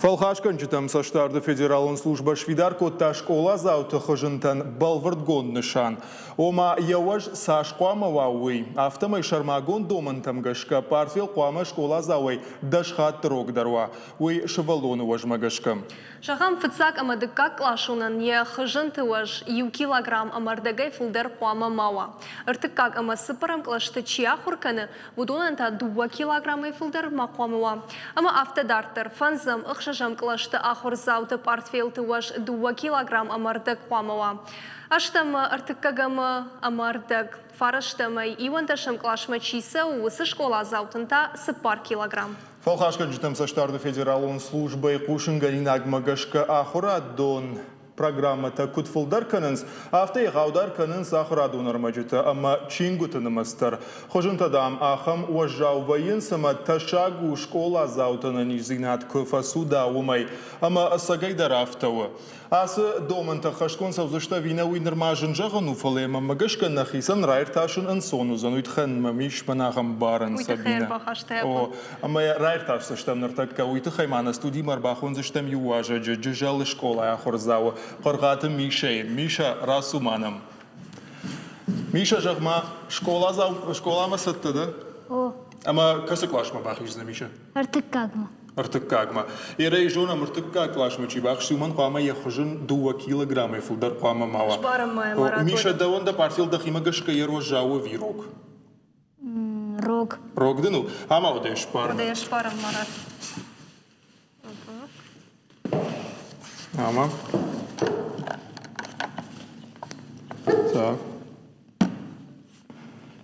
Фӕлхасгӕнджытӕм цӕстдарды федералон службӕ сфидар кодта скъоладзауты хызынтӕн бӕлвырдгонд нысан. Ома, йӕ уӕз цас хъуамӕ уа, уый. Афтӕмӕй сӕрмагонд домӕнтӕм гӕсгӕ пъартфел хъуамӕ скъоладзауӕй дӕс хатты рогдӕр уа, уый сывӕллоны уӕзмӕ гӕсгӕ. Зӕгъӕм, фыццаг ӕмӕ дыккаг къласонӕн йӕ хызынты уӕз иу килограмм ӕмӕ ӕрдӕгӕй фылдӕр хъуамӕ ма уа. Ӕртыккаг ӕмӕ цыппӕрӕм кълӕсты чи ахуыр кӕны, Уыдонӕн та дыууӕ килограммӕй фылдӕр ма хъуамӕ уа. Ӕмӕ афтӕ дарддӕр. Фӕндзӕм, ӕхсӕзӕм кълӕсты ахуырдзауты пъартфелты уӕз дыууӕ килограмм ӕмӕ ӕрдӕг хъуамӕ уа. Ӕстӕмы, ӕртыккӕгӕмы ӕмӕ ӕрдӕг. Фарӕстӕмӕй иуӕндӕсӕм къласмӕ чи цӕуы, уыцы скъоладзаутӕн та цыппар килограмм. Фӕлхасгӕнджытӕм цӕстдарды федералон службӕйы хъусынгӕнинагмӕ гӕсгӕ ахуырадон программӕтӕ куыд фылдӕр кӕнынц, афтӕ егъаудӕр кӕнынц ахуырадон ӕрмӕджытӕ ӕмӕ чингуыты нымӕц дӕр. Хуызынтӕ, дам, ахӕм уӕззау вӕййынц ӕмӕ тӕссаг у скъоладзауты ӕнӕниздзинад куы фӕцуда, уымӕй. Ӕмӕ ӕцӕгӕйдӕр афтӕ у. Ацы домӕнтӕ ӕххӕстгонд цӕудзысты ӕви нӕ, уый нырма зын зӕгъӕн у, фӕлӕ мӕнмӕ гӕсгӕ нӕхицӕн раиртасын ӕнцон уыдзӕн, уый тыххӕй мӕм ис мӕн ахӕм барӕн, Уый тыххӕй Сабинӕ. ӕрбахастай О, ӕмӕ йӕ раиртасдзыстӕм ныртӕккӕ. Уый тыххӕй ма нӕ студимӕ ӕрбахондзыстӕм иу уазӕджы, Джызӕлы скъолайы ахуырдзауы Хъыргъаты Мишӕйы. Мишӕ, рацу ма нӕм. Мишӕ, зӕгъ-ма, скъоладзау скъоламӕ цӕттӕ дӕ? О. Ӕмӕ кӕцы къласмӕ бахиздзынӕ, Мишӕ? Ӕртыккагмӕ. Ӕртыккагмӕ. Ерӕй зонӕм, ӕртыккаг къласмӕ чи бахызти, уымӕн хъуамӕ йӕ хуызын дыууӕ килограммӕй фылдӕр хъуамӕ ма уа. Сбарӕм ма йӕ, Марат. Мишӕ, дӕуӕн дӕ пъартфел дӕхимӕ гӕсгӕ йӕ уӕззау ӕви рог? Рог. Рог дын у? Ӕмӕ уӕдӕ сбарӕм. Уӕдӕ сбарӕм, Марат. Ӕмӕ. Так.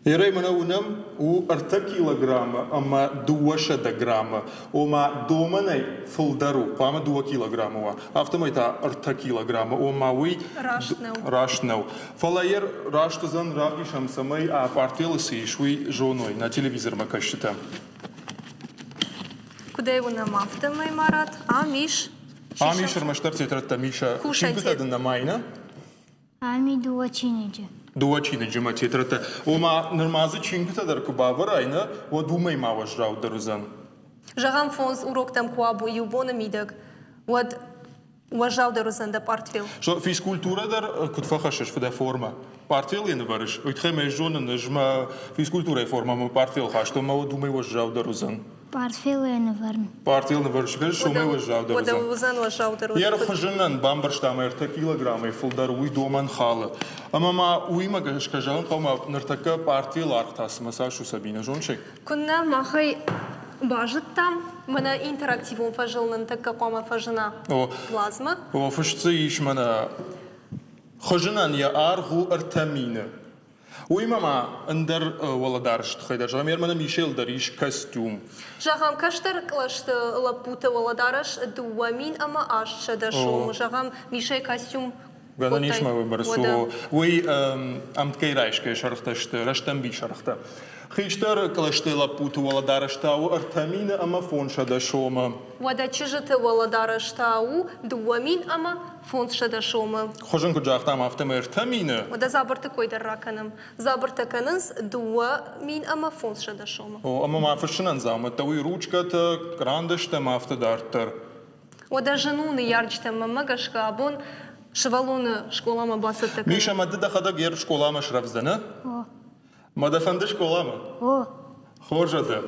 Ерӕй мӕнӕ уынӕм, у ӕртӕ килограммы ӕмӕ дыууӕсӕдӕ граммы. Ома домӕнӕй фылдӕр у, хъуамӕ дыууӕ килограммы уа. Афтӕмӕй та ӕртӕ килограммы, ома уый раст нӕу. Раст нӕу. Фӕлӕ йӕ раст уыдзӕн, равдисӕм, цӕмӕй а пъартфелы цы ис, уый зоной нӕ телевизормӕ кӕсджытӕ. Куыдӕй уынӕм, афтӕмӕй, Марат, ам ис Ам ис ӕрмӕстдӕр тетрӕдтӕ, Миша. Чингуытӕ дын нӕма и, нӕ? Ами дыууӕ чиныджы. Дыууӕ чиныджы мӕ тетрӕдтӕ. Ома, нырма дзы чингуытӕ дӕр куы бавӕрай, нӕ, уӕд уымӕй ма уӕззаудӕр уыдзӕн. Зӕгъӕм, фондз уроктӕм куы уа иу боны мидӕг, уӕд уӕззаудӕр уыдзӕн дӕ пъартфел. Физкультурӕ дӕр куыд фӕхӕссыс дӕ формӕ? Пъартфел йӕ нывӕрыс? Уый тыххӕй мӕ зонын, ӕз мӕ физкультурӕйы формӕ мӕ пъартфел хастон, мӕ уӕд уымӕй уӕззаудӕр уыдзӕн. Пъартфел йӕ нывӕрын. Пъартфел нывӕрыс, уымӕй уӕззаудӕр уыдзӕн. Уыдзӕн уӕззаудӕр. Йе рхуызынӕн бамбӕрстам ӕртӕ килограммӕй фылдӕр уый домӕн халы. Ӕмӕ ма уыимӕ гӕсгӕ зӕгъын хъӕуы, ныртӕккӕ пъартфелы аргъ та цымӕ цас у, Сабинӕ, зоныс ӕй? Куыннӕ махӕй базыдтам, мӕнӕ интерактивон фӕзыл нын тӕккӕ хъуамӕ фӕзына плазмӕ. О, фыст дзы ис мӕнӕ хызынӕн йӕ аргъ у 3000. Уыимӕ ма ӕндӕр уӕлӕдарӕсы тыххӕй дӕр зӕгъӕм, мӕнӕ Мишел дӕр ис костюм. Зӕгъӕм, кӕстӕр кълӕсты лӕппуты уӕлӕдарӕс 2800 сомы. Зӕгъӕм, Мишӕйы костюм Гӕнӕн ис мӕ бӕрц у. Уый ӕмткӕй райсгӕ сӕргътӕ сты, рӕстӕмбис сӕргътӕ. Хистӕр кълӕсты лӕппуты уӕлӕдарӕс та у 3000 ӕмӕ 500 сомы. Уӕдӕ чызджыты уӕлӕдарӕс та у 2500 сомы. Хуызын куыд загътам, афтӕмӕй 3000. Уӕдӕ дзабырты кой дӕр ракӕнӕм. Дзабыртӕ кӕнынц 2500 сомы. О, ӕмӕ ма фыссынӕн дзаумӕттӕ уый ручкӕтӕ, кърандӕстӕ ӕмӕ афтӕ дарддӕр. Уӕдӕ зын у ныййарджытӕм мӕнмӕ гӕсгӕ абон сывӕллоны скъоламӕ бацӕттӕ кӕнын. Миша, ма ды дӕхӕдӕг йе скъоламӕ срӕвдз дӕ, нӕ? О. Ма дӕ фӕнды скъоламӕ? О. Хорз дӕ.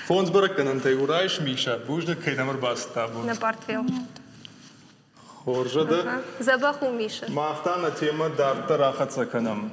Фондз бӕрӕггӕнӕнтӕй у райс, Миша. Бузныг, кӕй нӕм ӕрбацыдтӕ абон. Нӕ портфел. Хорз дӕ. Дзӕбӕх у, Миша. Мах та нӕ темӕ дарддӕр ахӕццӕ кӕнӕм.